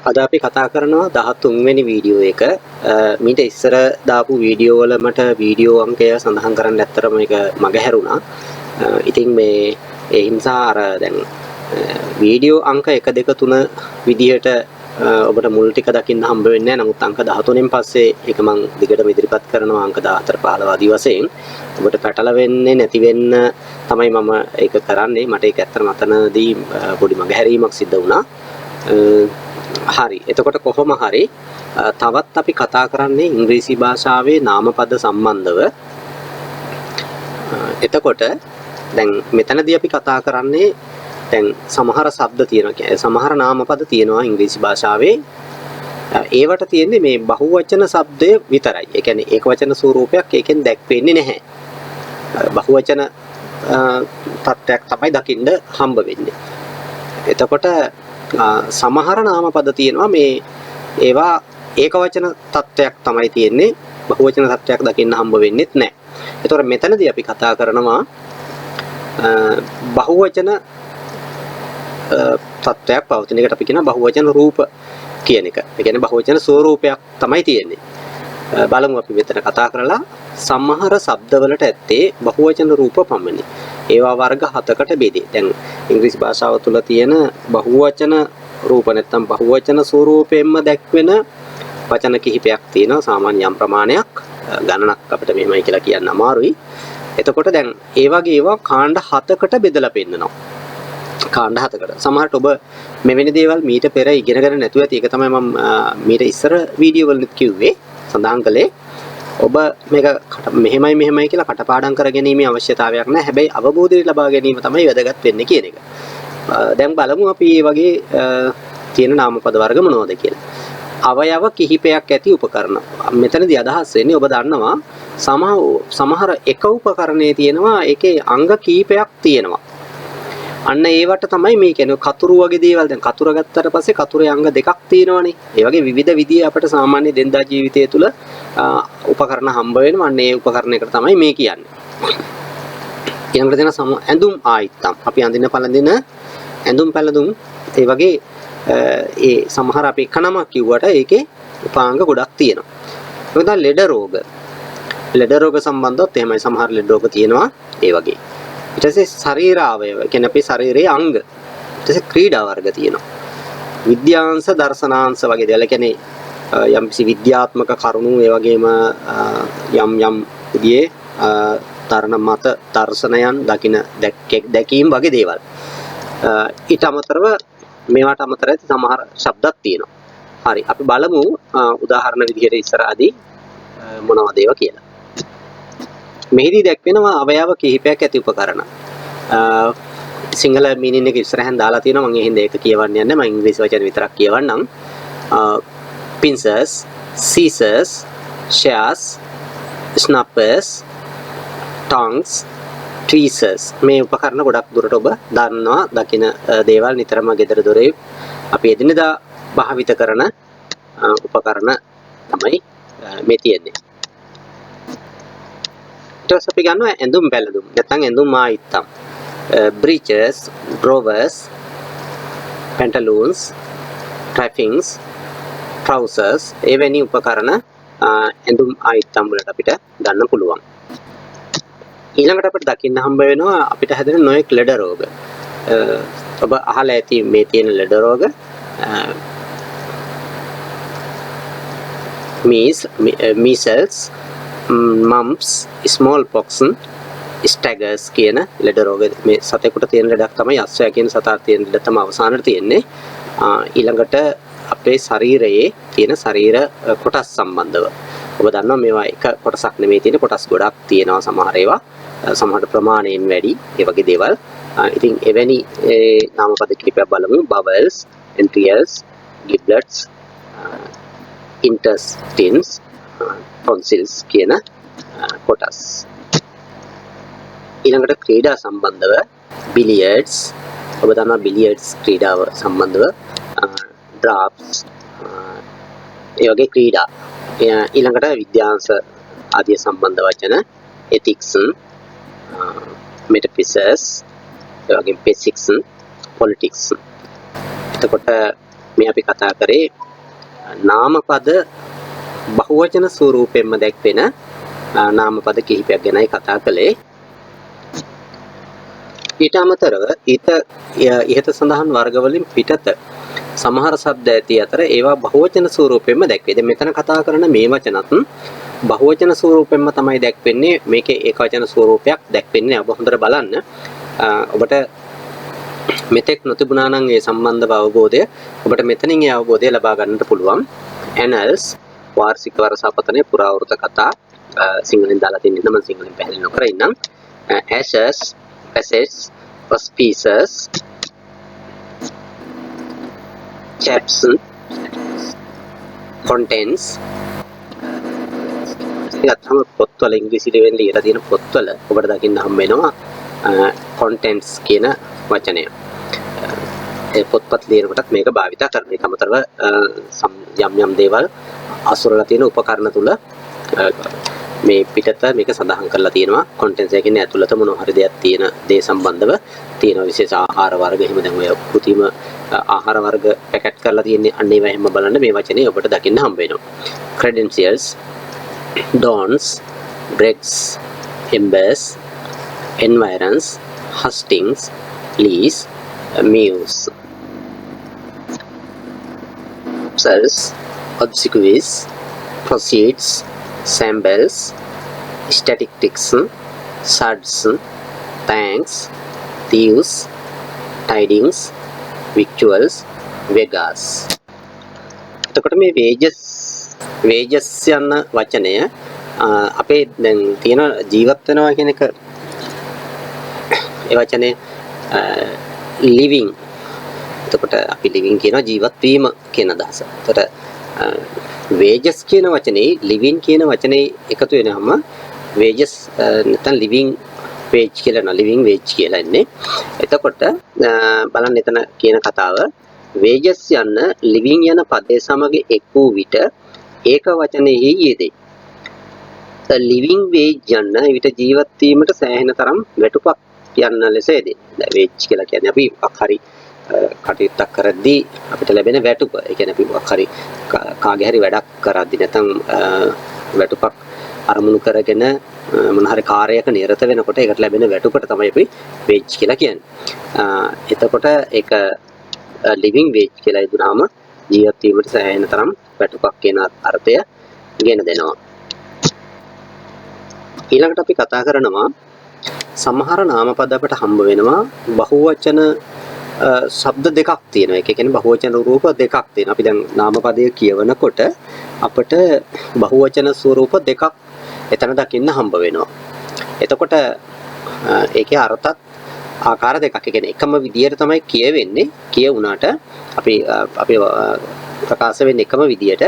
අද අපි කතා කරනවා 13 වෙනි වීඩියෝ එක. මීට ඉස්සර දාපු වීඩියෝ වල මට වීඩියෝ අංකය සඳහන් කරන්න ඇත්තටම ඒක මගහැරුණා. ඉතින් මේ ඒ හින්සා අර දැන් වීඩියෝ අංක 1 2 3 විදිහට ඔබට මුල් ටික දකින්න හම්බ වෙන්නේ නැහැ. නමුත් අංක 13න් පස්සේ ඒක මං දිගටම ඉදිරිපත් කරනවා අංක 14 15 ආදී වශයෙන්. ඔබට පැටලෙන්නේ නැති වෙන්න තමයි මම ඒක කරන්නේ. මට ඒක ඇත්තටම අතනදී පොඩි මගහැරීමක් සිද්ධ වුණා. හරි. එතකොට කොහොම හරි තවත් අපි කතා කරන්නේ ඉංග්‍රීසි භාෂාවේ නාමපද සම්බන්ධව. එතකොට දැන් මෙතනදී අපි කතා කරන්නේ දැන් සමහර ශබ්ද තියෙනවා කියන්නේ සමහර නාමපද තියෙනවා ඉංග්‍රීසි භාෂාවේ. ඒවට තියෙන්නේ මේ බහුවචන ශබ්දය විතරයි. ඒ කියන්නේ ඒකවචන ස්වරූපයක් ඒකෙන් දැක්වෙන්නේ නැහැ. බහුවචන තත්ත්වයක් තමයි දකින්න හම්බ වෙන්නේ. එතකොට සමහර නාමපද තියෙනවා මේ ඒවා ඒකවචන තත්ත්වයක් තමයි තියෙන්නේ, බහුවචන තත්ත්වයක් දකින්න හම්බ වෙන්නෙත් නැහැ. එතකොට මෙතනදී අපි කතා කරනවා බහුවචන තත්ත්වයක් පවතින එකට අපි කියනවා බහුවචන රූප කියන එක. ඒ කියන්නේ බහුවචන ස්වරූපයක් තමයි තියෙන්නේ. බලමු අපි මෙතන කතා කරලා සමහර ශබ්දවලට ඇත්තේ බහුවචන රූප පමණි. ඒවා වර්ග 7කට බෙදේ. දැන් ඉංග්‍රීසි භාෂාව තුළ තියෙන බහුවචන රූප නැත්තම් බහුවචන ස්වරූපයෙන්ම දැක්වෙන වචන කිහිපයක් තියෙනවා. සාමාන්‍ය යම් ප්‍රමාණයක් ගණනක් අපිට මෙහෙමයි කියලා කියන්න අමාරුයි. එතකොට දැන් ඒ වගේ ඒවා කාණ්ඩ 7කට බෙදලා පෙන්නනවා. කාණ්ඩ 7කට. සමහරට ඔබ මෙවැනි දේවල් මීට පෙර ඉගෙනගෙන නැතුව ඇති. ඒක තමයි මම මීට ඉස්සර වීඩියෝ වලත් කිව්වේ, සඳහන් කළේ. ඔබ මේක මෙහෙමයි මෙහෙමයි කියලා කටපාඩම් කර ගැනීමේ අවශ්‍යතාවයක් නැහැ. හැබැයි අවබෝධය ලබා ගැනීම තමයි වැදගත් වෙන්නේ කියන එක. දැන් බලමු අපි මේ වගේ තියෙන නාමපද වර්ග මොනවද කියලා. අවයව කිහිපයක් ඇති උපකරණ. මෙතනදී අදහස් වෙන්නේ ඔබ දන්නවා සමහර එක උපකරණේ තියෙනවා ඒකේ අංග කිහිපයක් තියෙනවා. අන්න ඒවට තමයි මේ කියන්නේ කතුරු වගේ දේවල්. දැන් කතුර ගත්තට පස්සේ කතුරේ අංග දෙකක් තියෙනවනේ. ඒ වගේ විවිධ විදිහේ අපිට සාමාන්‍ය දෙන්දා ජීවිතය තුළ උපකරණ හම්බ වෙනවා. අන්න ඒ උපකරණයකට තමයි මේ කියන්නේ. ඊළඟට දෙන ඇඳුම් ආයිත්තම්. අපි අඳින පළඳින ඇඳුම් පැළඳුම් ඒ වගේ ඒ සමහර අපි එක නමක් කිව්වට ඒකේ උපාංග ගොඩක් තියෙනවා. ඒක තමයි ලෙඩ රෝග. ලෙඩ රෝග සම්බන්ධවත් එහෙමයි සමහර ලෙඩ රෝග තියෙනවා ඒ වගේ. ඊට පස්සේ ශරීර අවයව, කියන්නේ අපේ ශරීරයේ අංග. ඊට පස්සේ ක්‍රීඩා වර්ග තියෙනවා. විද්‍යාංශ දර්ශනාංශ වගේ දේවල්. ඒ කියන්නේ යම්කිසි විද්‍යාත්මක කරුණු ඒ වගේම යම් යම් විදිහේ තරණ මත දර්ශනයන් දකින දැකීම් වගේ දේවල්. ඊට අමතරව මේවට අමතරව සමහර ශබ්දත් තියෙනවා. හරි, අපි බලමු උදාහරණ විදිහට ඉස්සරහදී මොනවද ඒවා කියලා. මෙහිදී දැක්වෙනවා අවයව කිහිපයක් ඇති උපකරණ. සිංහල මීනින් එක ඉස්සරහෙන් දාලා තියෙනවා. මම ඒ හින්දා ඒක කියවන්න යන්නේ. මම ඉංග්‍රීසි වචන විතරක් කියවන්නම්. Pincers, scissors, shears, snuffers, tongs, tweezers මේ උපකරණ ගොඩක් දුරට ඔබ දන්නවා. දකින දේවල් නිතරම ගෙදර දොරේ අපි එදිනෙදා භාවිත කරන උපකරණ තමයි මේ තියෙන්නේ. ඊට පස්සේ අපි ගන්නවා ඇඳුම් පැළඳුම් නැත්නම් ඇඳුම් ආයිත්තම්. Breeches, drawers, pantaloons, stockings, trousers එවැනි උපකරණ ඇඳුම් ආයිත්තම් වලට අපිට ගන්න පුළුවන්. ඊළඟට අපිට දකින්න හම්බ වෙනවා අපිට හැදෙන නොයෙක් ලෙඩ රෝග. ඔබ අහලා ඇති මේ තියෙන ලෙඩ රෝග measles, mumps, smallpox, staggers කියන ලෙඩ රෝග. මේ සතෙකුට තියෙන ලෙඩක් තමයි අශ්වයා කියන සතා තියෙන ලෙඩ තමයි අවසානට තියෙන්නේ. ඊළඟට අපේ ශරීරයේ තියෙන ශරීර කොටස් සම්බන්ධව ඔබ දන්නවා මේවා එක කොටසක් නෙමෙයි තියෙන කොටස් ගොඩක් තියෙනවා. සමහර ඒවා සමහර ප්‍රමාණයෙන් වැඩි ඒ වගේ දේවල්. ඉතින් එවැනි ඒ නාමපද කිහිපයක් බලමු. Bowels, entrails, giblets, intestines, tonsils කියන කොටස්. ඊළඟට ක්‍රීඩා සම්බන්ධව බිලියඩ්ස්, ඔබ දන්නවා බිලියඩ්ස් ක්‍රීඩාව සම්බන්ධව ඩ්‍රාෆ්ට්ස් ඒ වගේ ක්‍රීඩා. ඊළඟට විද්‍යාංශ ආදිය සම්බන්ධ වචන ethics, metaphysics, ඒ වගේම physics, politics. එතකොට මේ අපි කතා කරේ නාමපද බහුවචන ස්වරූපයෙන්ම දැක්වෙන නාමපද කිහිපයක් ගැනයි කතා කළේ. ඊට අමතරව ඉහත සඳහන් වර්ග වලින් පිටත සමහර ශබ්ද ඇති අතර ඒවා බහුවචන ස්වරූපයෙන්ම දැක්වේ. දැන් මෙතන කතා කරන මේ වචනත් බහුවචන ස්වරූපයෙන්ම තමයි දැක්වෙන්නේ. මේකේ ඒකවචන ස්වරූපයක් දැක්වෙන්නේ. ඔබ හොඳට බලන්න. ඔබට මෙතෙක් නොතිබුණා නම් ඒ සම්බන්ධව අවබෝධය ඔබට මෙතනින් ඒ අවබෝධය ලබා ගන්නට පුළුවන්. Annals වාර්ෂික වර්ෂාපතනය පුරාවෘත කතා සිංහලෙන් දාලා තියෙන නිසා මම සිංහලෙන් පැහැදිලි නොකර ඉන්නම්. Ashes, assets, auspices, chaps, contents. ගත්තම පොත්වල ඉංග්‍රීසි ලියවෙන්න ලියලා තියෙන පොත්වල ඔබට දකින්න හම්බ වෙනවා contents කියන වචනය. ඒ පොත්පත් ලියනකොටත් මේක භාවිතා කරන. ඒක අමතරව යම් යම් දේවල් අසුරලා තියෙන උපකරණ තුල මේ පිටත මේක සඳහන් කරලා තියෙනවා. contents එක කියන්නේ ඇතුළත මොන හරි දෙයක් තියෙන දේ සම්බන්ධව තියෙන විශේෂ ආහාර වර්ග එහෙම දැන් ඔය කෘතිම ආහාර වර්ග පැකට් කරලා තියෙන්නේ අන්න ඒවා එහෙම බලන්න මේ වචනේ ඔබට දකින්න හම්බ වෙනවා. Credentials, dawns, dregs, embers, environs, hustings, lease, muse, cells, obsequies, proceeds, samples, statistics, suds, thanks, thieves, tidings, victuals, vegas. එතකොට මේ wages යන වචනය අපේ දැන් තියෙන ජීවත් වෙනවා කියන එක ඒ වචනේ living. එතකොට අපි living කියනවා ජීවත් වීම කියන අදහස. එතකොට wages කියන වචනේ living කියන වචනේ එකතු වෙනවම wages නැත්නම් living wage කියලා එනවා. Living wage කියලා එන්නේ. එතකොට බලන්න එතන කියන කතාව wages යන්න living යන පදයේ සමග එක් වූ විට ඒක වචනයෙහි යෙදේ. Living wage යන්න එවිට ජීවත් වීමට සෑහෙන තරම් වැටුපක් යන්න ලෙස යෙදේ. දැන් wage කියලා කියන්නේ අපි මොකක් හරි කටයුත්තක් කරද්දී අපිට ලැබෙන වැටුප. ඒ කියන්නේ අපි මොකක් හරි කාගේ හරි වැඩක් කරද්දී නැත්නම් වැටුපක් අරමුණු කරගෙන මොන හරි කාර්යයක නිරත වෙනකොට ඒකට ලැබෙන වැටුපට තමයි අපි වේජ් කියලා කියන්නේ. එතකොට ඒක ලිවිං වේජ් කියලා යෙදුනාම ජීවත් වීමට සෑහෙන තරම් වැටුපක් කියන අර්ථය ගෙන දෙනවා. ඊළඟට අපි කතා කරනවා සමහර නාමපද අපට හම්බ වෙනවා බහුවචන ශබ්ද දෙකක් තියෙනවා. ඒ කියන්නේ බහුවචන රූප දෙකක් තියෙනවා. අපි දැන් නාමපදය කියවනකොට අපට බහුවචන ස්වරූප දෙකක් එතන දකින්න හම්බ වෙනවා. එතකොට ඒකේ අර්ථත් ආකාර දෙකක්. ඒ කියන්නේ එකම විදියට තමයි කියවෙන්නේ. කියවුණාට අපි අපි ප්‍රකාශ වෙන්නේ එකම විදියට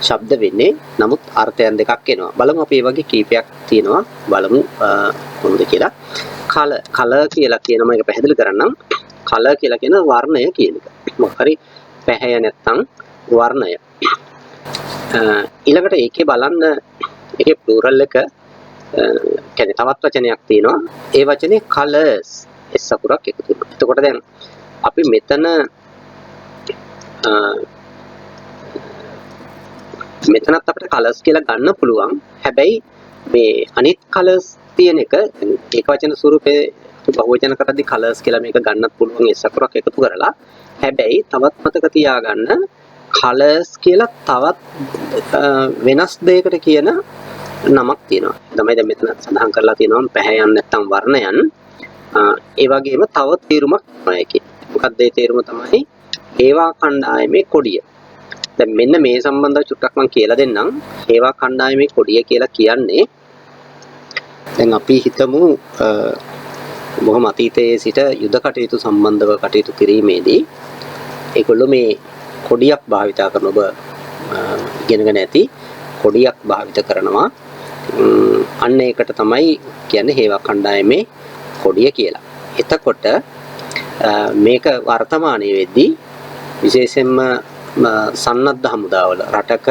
ශබ්ද වෙන්නේ. නමුත් අර්ථයන් දෙකක් එනවා. බලමු අපි මේ වගේ කීපයක් තියෙනවා. බලමු කොහොමද කියලා. කලර් කලර් කියලා කියනම එක පැහැදිලි කරන්නම්. කලර් කියලා කියන වර්ණය කියන එක. මොකක් හරි පැහැය නැත්තම් වර්ණය. ඊළඟට ඒකේ බලන්න ඒකේ ප්ලූරල් එක කියන්නේ තවත් වචනයක් තියෙනවා. ඒ වචනේ colors S අකුරක් එකතු වෙනවා. එතකොට දැන් අපි මෙතන මෙතනත් අපිට කලර්ස් කියලා ගන්න පුළුවන්. හැබැයි මේ අනිත් කලර්ස් තියෙන එක ඒක වචන ස්වරූපේ අපි බහුවචන කරද්දි කලර්ස් කියලා මේක ගන්නත් පුළුවන් S අකුරක් එකතු කරලා. හැබැයි තවත් මතක තියාගන්න කලර්ස් කියලා තවත් වෙනස් දෙයකට කියන නමක් තියෙනවා. තමයි දැන් මෙතන සඳහන් කරලා තියෙනවා පැහැයන් නැත්තම් වර්ණයන්. ඒ වගේම තව තේරුමක් තමයි ඒකේ. මොකක්ද ඒ තේරුම තමයි හේවා කණ්ඩායමේ කොඩිය. දැන් මෙන්න මේ සම්බන්ධව චුට්ටක් මම කියලා දෙන්නම්. හේවා කණ්ඩායමේ කොඩිය කියලා කියන්නේ දැන් අපි හිතමු බොහොම අතීතයේ සිට යුද කටයුතු සම්බන්ධව කටයුතු කිරීමේදී ඒගොල්ලෝ මේ කොඩියක් භාවිතා කරන ඔබ ඉගෙනගෙන ඇති කොඩියක් භාවිත කරනවා. අන්න ඒකට තමයි කියන්නේ හේවා කණ්ඩායමේ කොඩිය කියලා. එතකොට මේක වර්තමානයේ වෙද්දී විශේෂයෙන්ම සන්නද්ධ හමුදාවල රටක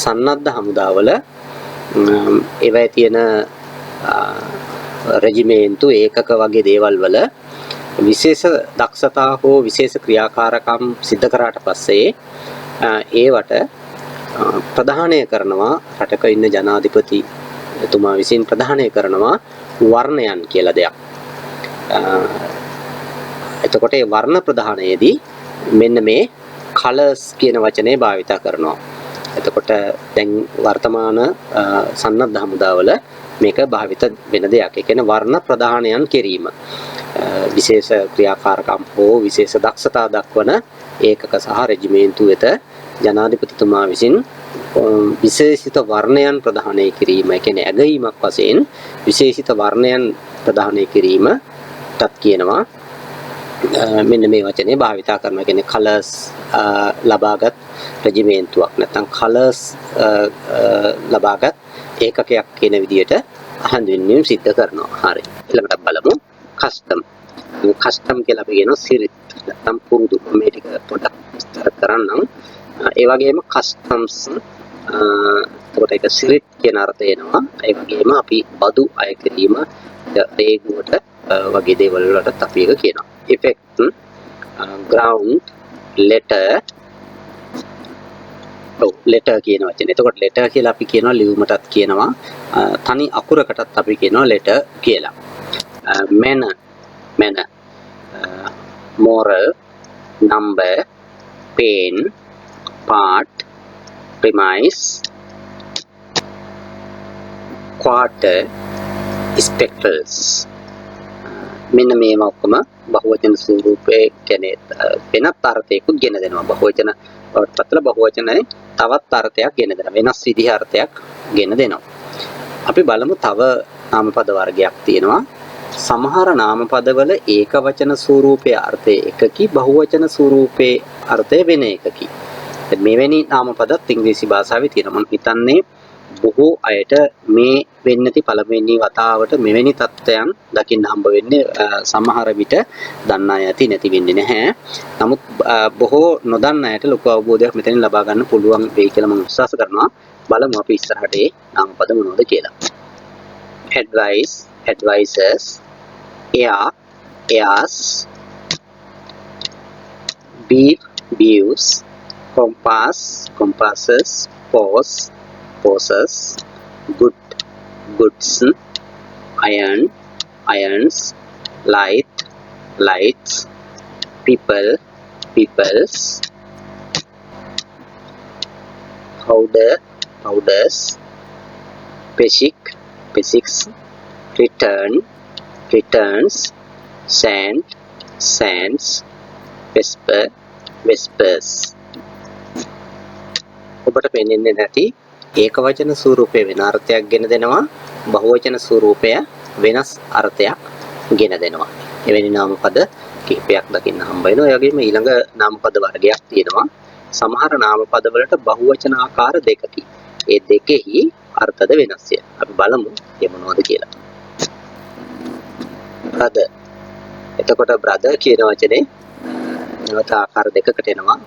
සන්නද්ධ හමුදාවල ඒවැය තියෙන රෙජිමේන්තු ඒකක වගේ දේවල් වල විශේෂ දක්ෂතා හෝ විශේෂ ක්‍රියාකාරකම් සිද්ධ කරාට පස්සේ ඒවට ප්‍රධානය කරනවා රටක ඉන්න ජනාධිපතිතුමා විසින් ප්‍රධානය කරනවා වර්ණයන් කියලා දෙයක්. එතකොට ඒ වර්ණ ප්‍රධානයේදී මෙන්න මේ කලර්ස් කියන වචනේ භාවිතා කරනවා. එතකොට දැන් වර්තමාන සන්නද්ධ හමුදාවල මේක භාවිත වෙන දෙයක්. ඒ කියන්නේ වර්ණ ප්‍රධානයන් කිරීම. විශේෂ ක්‍රියාකාරකම් හෝ විශේෂ දක්ෂතා දක්වන ඒකක සහ රෙජිමේන්තු වෙත ජනාධිපතිතුමා විසින් විශේෂිත වර්ණයන් ප්‍රදානය කිරීම, ඒ කියන්නේ ඇගයීමක් වශයෙන් විශේෂිත වර්ණයන් ප්‍රදානය කිරීමටත් කියනවා මෙන්න මේ වචනේ භාවිතා කරනවා. කියන්නේ කලර්ස් ලබාගත් රෙජිමේන්තුවක් නැත්නම් කලර්ස් ලබාගත් ඒකකයක් කියන විදිහට හඳුන්වීම සිද්ධ කරනවා. හරි. ඊළඟට බලමු කස්ටම්. කස්ටම් කියලා අපි කියනවා සිරිත් නැත්නම් පුරුදු. මේ ටික පොඩ්ඩක් විස්තර කරන්නම්. ඒ වගේම කස්ටම්ස්, එතකොට ඒක සිරිත් කියන අර්ථය එනවා. ඒ වගේම අපි බදු අය කිරීම, රේගුවට වගේ දේවල් වලටත් අපි ඒක කියනවා. Effect, ground, letter. ඔව්, ලෙටර් කියන වචනේ. එතකොට ලෙටර් කියලා අපි කියනවා ලියුමටත් කියනවා, තනි අකුරකටත් අපි කියනවා ලෙටර් කියලා. Manner, manner, moral, number, pain, part, premise, quarter, spectacles. මෙන්න මේවා ඔක්කොම බහුවචන ස්වරූපයේ කියන්නේ වෙනත් අර්ථයකුත් ගෙන දෙනවා. බහුවචන බවට පත්වලා බහුවචනයේ තවත් අර්ථයක් ගෙන දෙනවා. වෙනස් විදිහ අර්ථයක් ගෙන දෙනවා. අපි බලමු තව නාමපද වර්ගයක් තියෙනවා. සමහර නාමපදවල ඒකවචන ස්වරූපයේ අර්ථය එකකි, බහුවචන ස්වරූපයේ අර්ථය වෙන එකකි. මෙවැනි නාමපදත් ඉංග්‍රීසි භාෂාවේ තියෙනවා. මම හිතන්නේ බොහෝ අයට මේ වෙන්නේ නැති පළවෙනි වතාවට මෙවැනි තත්ත්වයන් දකින්න හම්බ වෙන්නේ. සමහර විට දන්න අය ඇති, නැති වෙන්නේ නැහැ. නමුත් බොහෝ නොදන්න අයට ලොකු අවබෝධයක් මෙතනින් ලබා ගන්න පුළුවන් වෙයි කියලා මම විශ්වාස කරනවා. බලමු අපි ඉස්සරහට ඒ නාමපද මොනවද කියලා. Advice, advices, air, airs, beef, beeves, compass, compasses, pause, pauses, good, goods, iron, irons, light, lights, people, peoples, powder, powders, physic, physics, return, returns, sand, sands, whisper, whispers. ඔබට පෙනෙන්නේ නැති ඒකවචන ස්වරූපය වෙන අර්ථයක් ගෙන දෙනවා, බහුවචන ස්වරූපය වෙනස් අර්ථයක් ගෙන දෙනවා. එවැනි නාමපද කිහිපයක් දකින්න හම්බ වෙනවා. ඒ වගේම ඊළඟ නාමපද වර්ගයක් තියෙනවා. සමහර නාමපද වලට බහුවචන ආකාර දෙකකි. ඒ දෙකෙහි අර්ථද වෙනස්ය. අපි බලමු ඒ මොනවද කියලා. Brother. එතකොට brother කියන වචනේ නැවත ආකාර දෙකකට එනවා.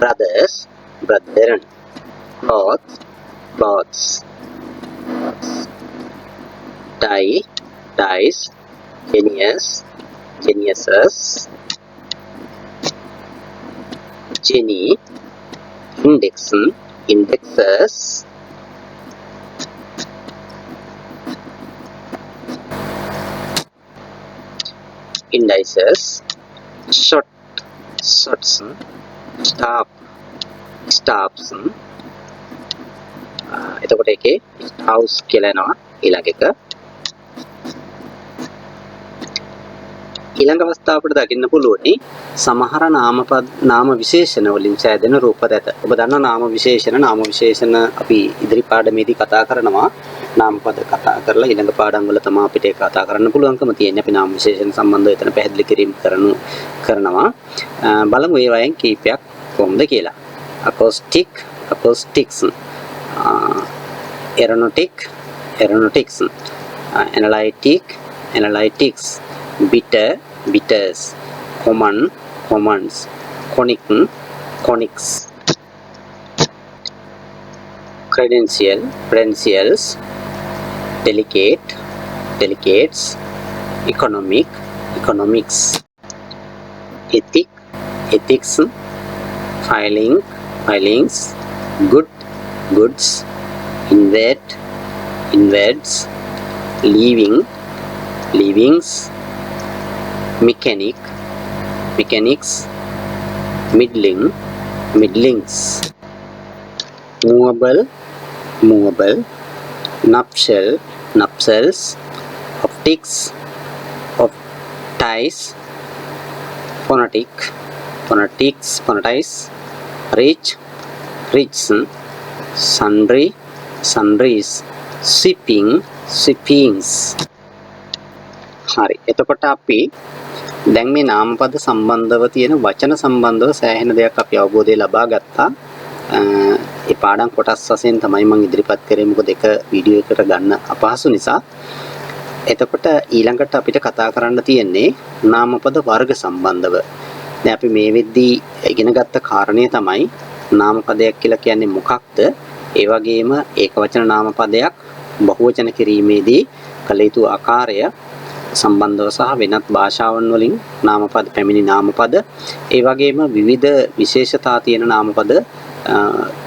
Brothers, brethren, cloth, cloths, die, dies, genius, geniuses, genie, index, indexes, indices, shot, shots, staff, staffs. එතකොට ඒකේ house කියලා එනවා ඊළඟ එක. ඊළඟ අවස්ථාව අපිට දකින්න පුළුවනි සමහර නාමපද නාම විශේෂණ වලින් සෑදෙන රූප ඇත. ඔබ දන්නවා නාම විශේෂණ, නාම විශේෂණ අපි ඉදිරි පාඩමේදී කතා කරනවා. නාමපද කතා කරලා ඊළඟ පාඩම් වල තමයි අපිට ඒක කතා කරන්න පුළුවන්කම තියෙන්නේ. අපි නාම විශේෂණ සම්බන්ධව එතන පැහැදිලි කිරීම කරනවා. බලමු ඒ වයින් කීපයක් කොහොමද කියලා. Acoustic, acoustics, aeronautic, aeronautics, analytic, analytics, bitter, bitters, common, commons, conic, conics, credential, credentials, delicate, delicates, economic, economics. Ethic, ethics, filing, filings, good, goods, invade, invades, leaving, leavings, mechanic, mechanics, middling, middlings, movable, movable, nuptial, nuptials, optics, optice, phonetic, phonetics, phonetize, rich, rich, sundry, sundries, sweeping, sweepings. හරි. එතකොට අපි දැන් මේ නාමපද සම්බන්ධව තියෙන වචන සම්බන්ධව සෑහෙන දෙයක් අපි අවබෝධය ලබා ගත්තා. ඒ පාඩම් කොටස් වශයෙන් තමයි මම ඉදිරිපත් කරේ, මොකද එක වීඩියෝ එකකට ගන්න අපහසු නිසා. එතකොට ඊළඟට අපිට කතා කරන්න තියෙන්නේ නාමපද වර්ග සම්බන්ධව. දැන් අපි මේ වෙද්දී ඉගෙන ගත්ත කාරණය තමයි නාමපදයක් කියලා කියන්නේ මොකක්ද? ඒ වගේම ඒකවචන නාමපදයක් බහුවචන කිරීමේදී කළ යුතු ආකාරය සම්බන්ධව සහ වෙනත් භාෂාවන් වලින් නාමපද පැමිණි නාමපද, ඒ වගේම විවිධ විශේෂතා තියෙන නාමපද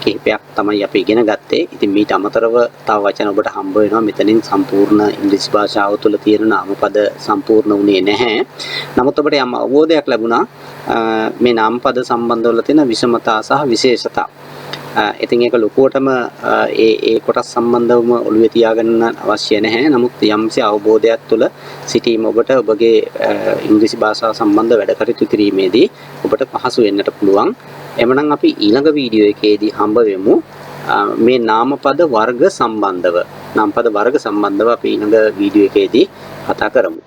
කිහිපයක් තමයි අපි ඉගෙන ගත්තේ. ඉතින් මීට අමතරව තව වචන ඔබට හම්බ වෙනවා. මෙතනින් සම්පූර්ණ ඉංග්‍රීසි භාෂාව තුළ තියෙන නාමපද සම්පූර්ණ වුණේ නැහැ. නමුත් ඔබට යම් අවබෝධයක් ලැබුණා මේ නාමපද සම්බන්ධවල තියෙන විෂමතා සහ විශේෂතා. ඉතින් ඒක ලොකුවටම ඒ ඒ කොටස් සම්බන්ධවම ඔළුවේ තියාගන්න අවශ්‍ය නැහැ. නමුත් යම්සි අවබෝධයක් තුළ සිටීම ඔබට ඔබගේ ඉංග්‍රීසි භාෂාව සම්බන්ධ වැඩ කටයුතු කිරීමේදී ඔබට පහසු වෙන්නට පුළුවන්. එමනම් අපි ඊළඟ වීඩියෝ එකේදී හම්බ වෙමු මේ නාමපද වර්ග සම්බන්ධව. නාමපද වර්ග සම්බන්ධව අපි ඊළඟ වීඩියෝ එකේදී කතා කරමු.